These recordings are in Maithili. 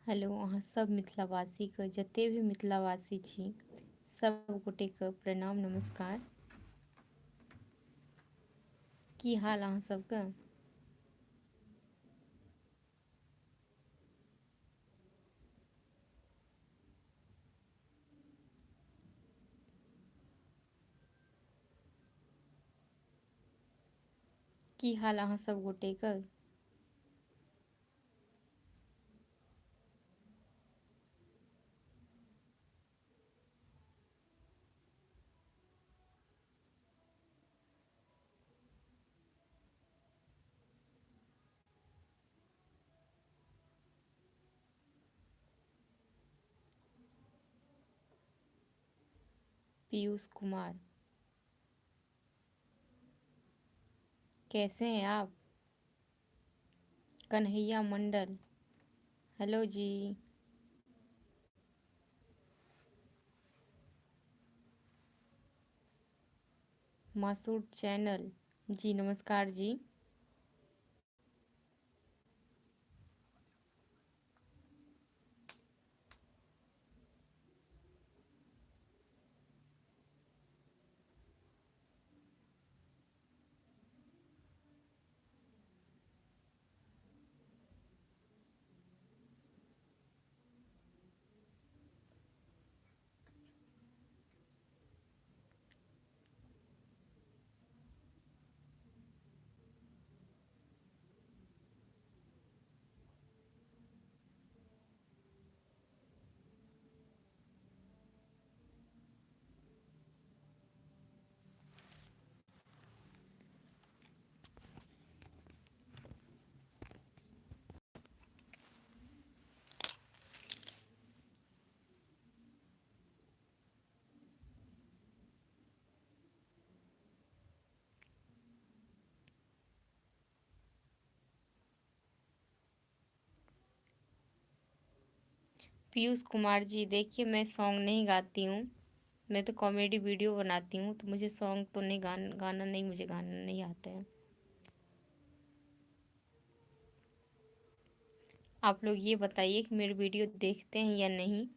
हेलो अहाँ सब मिथिलावासीके जते भी मिथिलावासी छी सब गोटेके प्रणाम नमस्कार। की हाल अहाँ सबके? की हाल अहाँ सब गोटेके? पीयूष कुमार कैसे हैं आप? कन्हैया मंडल हेलो जी। मासूर चैनल जी नमस्कार जी। पीयूष कुमार जी देखिए मैं सॉन्ग नहीं गाती हूँ, मैं तो कॉमेडी वीडियो बनाती हूँ, तो मुझे सॉन्ग तो नहीं गाना नहीं, मुझे गाना नहीं आता है। आप लोग ये बताइए कि मेरे वीडियो देखते हैं या नहीं।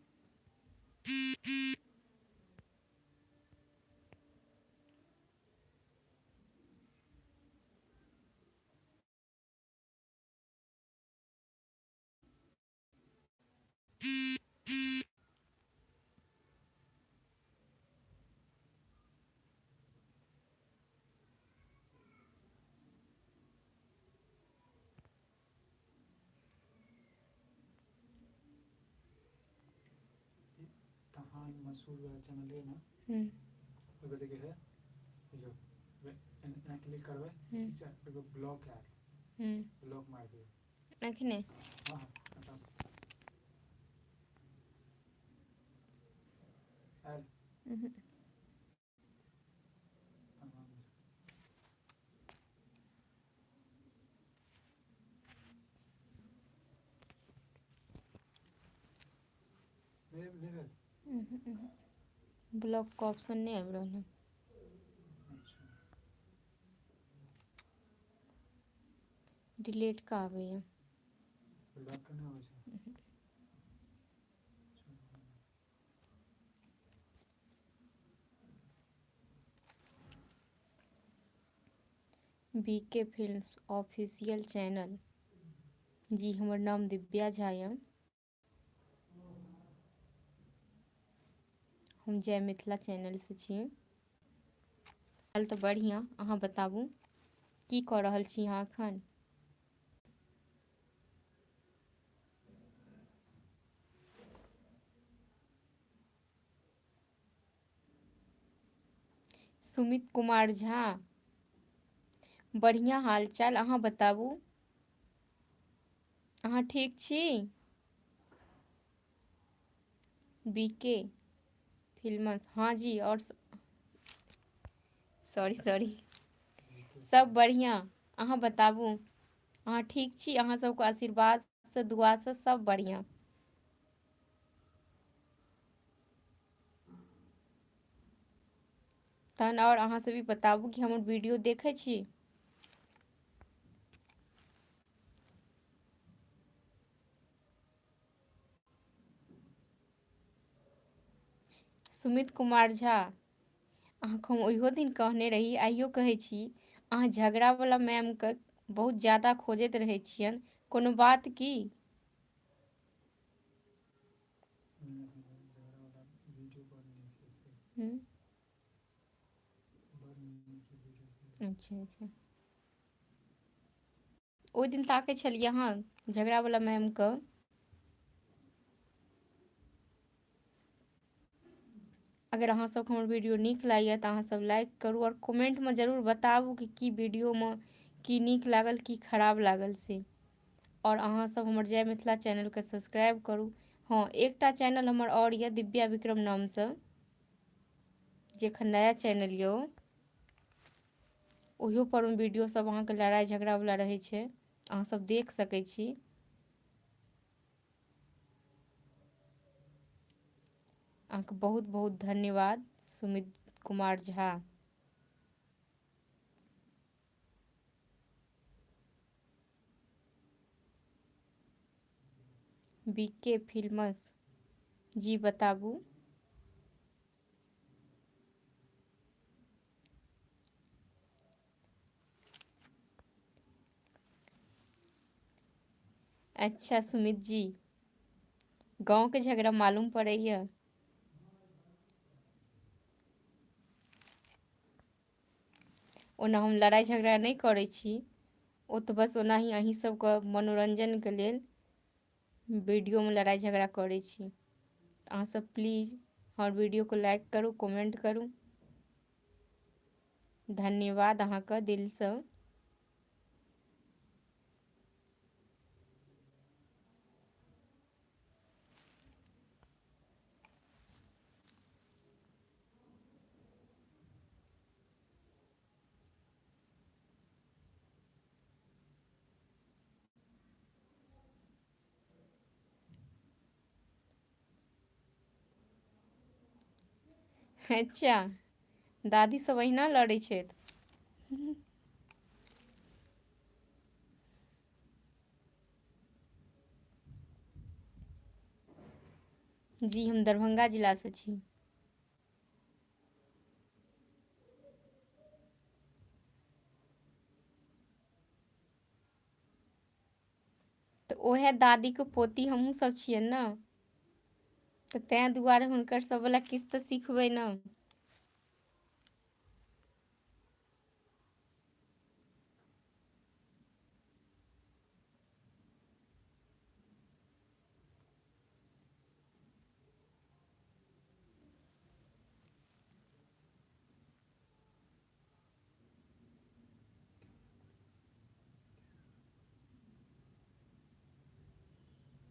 तहान मसूर वाला चैनल है ना, ओहि पर देखिए है, देखियौ एना क्लिक करबै, ठीक छै, एगो ब्लॉक आयत, ब्लॉक मारि दियौ अखने। हँ हँ हटाउ आयल। तहन नहि नहि भेल। ब्लॉक के ऑप्शन नहि आबि रहल हँ। अच्छा। डिलीट का आबैया। ब्लॉक के नहि अबै छै? B K films official channel जी, हमर नाम दिव्या झा यऽ। हम जय मिथिला चैनलसँ छी। हाल तऽ बढ़िआँ, अहाँ बताबू की कऽ रहल छी अहाँ एखन? सुमित कुमार झा बढ़िआँ हाल चाल, अहाँ बताबू अहाँ ठीक छी? बी के फिल्मस हाँ जी और सॉरी सॉरी, सब बढ़िआँ, अहाँ बताबू अहाँ ठीक छी? अहाँ सबके आशीर्वादसँ दुआसँ सब बढ़िआँ। तहन आओर अहाँ सब ई बताबू कि हमर वीडियो देखै छी? सुमित कुमार झा, अहाँके हम ओहियो दिन कहने रही, आइयो कहै छी, अहाँ झगड़ावला मैमके बहुत ज्यादा खोजैत रहै छियनि, कोनो बात की? नहि, हमर झगड़ावला वीडियो बड़ नीक हइ से। हूँ। बड़ नीक वीडियो से। अच्छा अच्छा। ओहि दिन ताकै छलियै अहाँ झगड़ावला मैमके। अगर अहाँ सबके हमर वीडियो नीक लागैए तऽ अहाँ सब लाइक करू आओर कमेंटमे जरूर बताबू कि की वीडियोमे की नीक लागल की खराब लागल से। आओर अहाँ सब हमर जय मिथिला चैनलके सब्सक्राइब करू। हँ, एकटा चैनल हमर आओर यऽ दिव्या विक्रम नामसँ, जे एखन नया चैनल यऽ, ओहियो पर मे वीडियो सब अहाँके लड़ाइ झगड़ावला रहै छै, अहाँ सब देख सकै छी। अहाँके बहुत बहुत धन्यवाद सुमित कुमार झा। बी के फिल्मस जी, बताबू। अच्छा सुमित जी, गाँवके झगड़ा मालूम पड़ैया। ओना हम लड़ाइ झगड़ा नहि करै छी, ओ तऽ बस ओनाही अहीं सबके मनोरञ्जनके लेल वीडियोमे लड़ाइ झगड़ा करै छी। अहाँ सब प्लीज हमर वीडियोके लाइक करू, कमेंट करू। धन्यवाद अहाँके दिलसँ। अच्छा, दादी सब अहिना लड़ै छथि। जी, हम दरभंगा जिलासँ छी। तऽ उएह दादीके पोती हमहूँ सब छियनि ने, तऽ ताहि दुआरे हुनकर सबवला किछु तऽ सिखबै ने।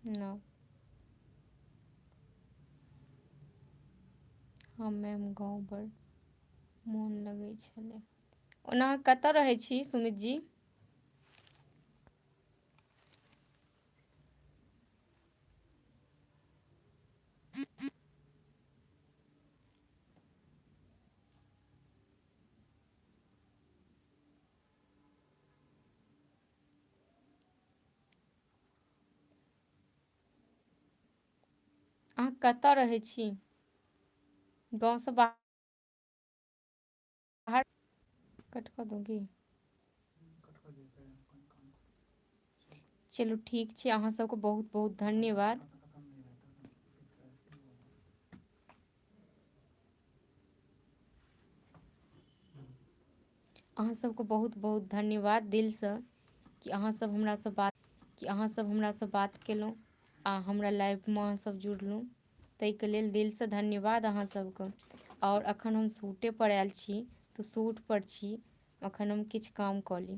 न हँ मैम, गाँव बड़ मोन लगै छलै। ओना अहाँ कतऽ रहै छी सुमित जी? अहाँ कतऽ रहै छी? गाँवसँ बाहर कट कऽ दोगी? कट कऽ दियौ, फेर हम कनि काम करै छी। चलू ठीक छै, अहाँ सबके बहुत बहुत धन्यवाद। खत्म खत्म नहीं रहता ना, फिर ऐसे ही होगा। अहाँ सबके बहुत बहुत धन्यवाद दिलसँ कि अहाँ सब हमरासँ बात कि अहाँ सब हमरासँ बात केलहुँ आ हमरा लाइफमे अहाँ सब जुड़लहुँ, ताहिके लेल दिलसँ धन्यवाद अहाँ सबके। आओर अखन हम शूटे पर आयल छी, तऽ शूट पर छी अखन, हम किछु काम कऽ ली।